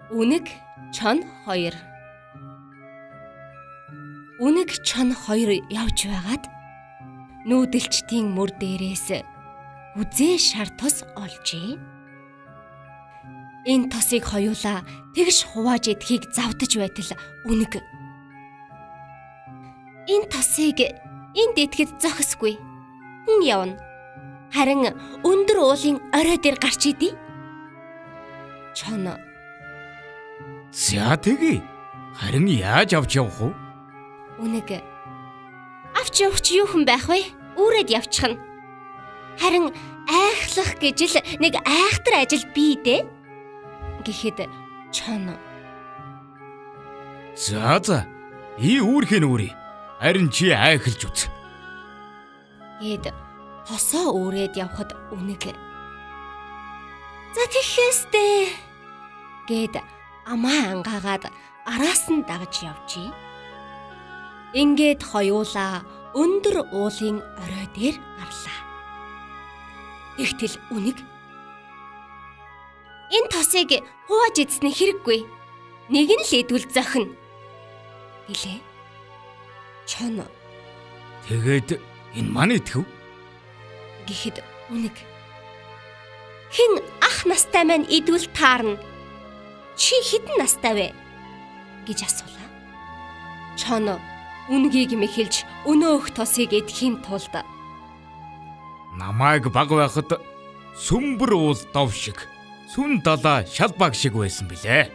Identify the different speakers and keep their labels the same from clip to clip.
Speaker 1: Үнэг чон 2. Үнэг чон 2 явж байгаад нүүдэлчдийн мөр дээрээс үзээ шар тос олжээ. Энэ тосыг хоёулаа тэгш хувааж идэхийг завдаж байтал үнэг энэ тосыг энд идэхэд зохисгүй. Хүн явна. Харин өндөр уулын орой дээр гарч идэ. Чон
Speaker 2: За тэгье. Харин яаж авч явах вэ?
Speaker 1: Үнэг авч явах чи юу хүн байх вэ? Үүрээд явчихна. Харин айхлах гэж л нэг айхтар ажил бий дээ. Гэхэд чон
Speaker 2: За за. Би үүрхийн үүрий. Харин чи айхалж үз.
Speaker 1: Гээд тосоо үүрээд явхад үнэг за тэгэхээстэй гээд амаа ангаагаад араас нь дагаж явжээ. Ингээд хоёулаа өндөр уулын орой дээр гарлаа. Тэгтэл үнэг энэ тосыг хувааж идсэн хэрэггүй. Нэг нь л идвэл зохино гэлээ. Чон
Speaker 2: Тэгээд энэ манай идэв?
Speaker 1: Гэхэд үнэг хэн ах настай маань идвэл таарна. Чи хэдэн настай вэ гэж асуулаа. Чон үнгийг мэхэлж өнөөх тосыг идэхийн тулд
Speaker 2: Намайг баг байхад сүмбэр уул дов шиг, сүн далаа шалбаг шиг байсан билээ.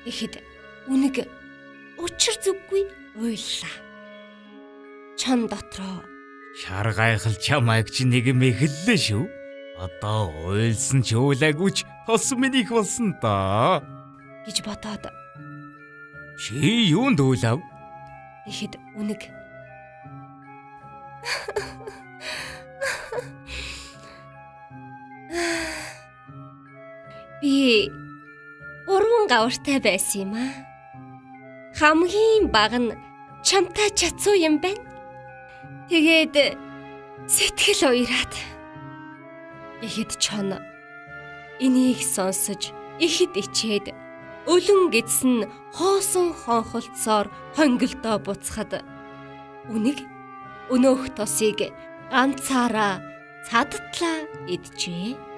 Speaker 1: Гэхэд үнэг учир зүггүй уйллаа. Чон дотроо
Speaker 2: Шар гайхал чамайг чи нэг мэхэллээ шүү. Одоо уйлсан ч уйлаагүй ч тос минийх болсон доо.
Speaker 1: Гэж бодоод
Speaker 2: Чи юунд уйлав?
Speaker 1: Гэхэд үнэг би 3 гавартай байсан юм аа. Хамгийн бага нь чамтай чацуу юм байна. Тэгээд сэтгэл уяраад. Гэхэд чон энийг сонсож ихэд ичээд өлөн гэдсэн хоосон хонхолцоор хонголдоо буцхад үнэг өнөөх тосыг ганцаараа цадтлаа иджээ.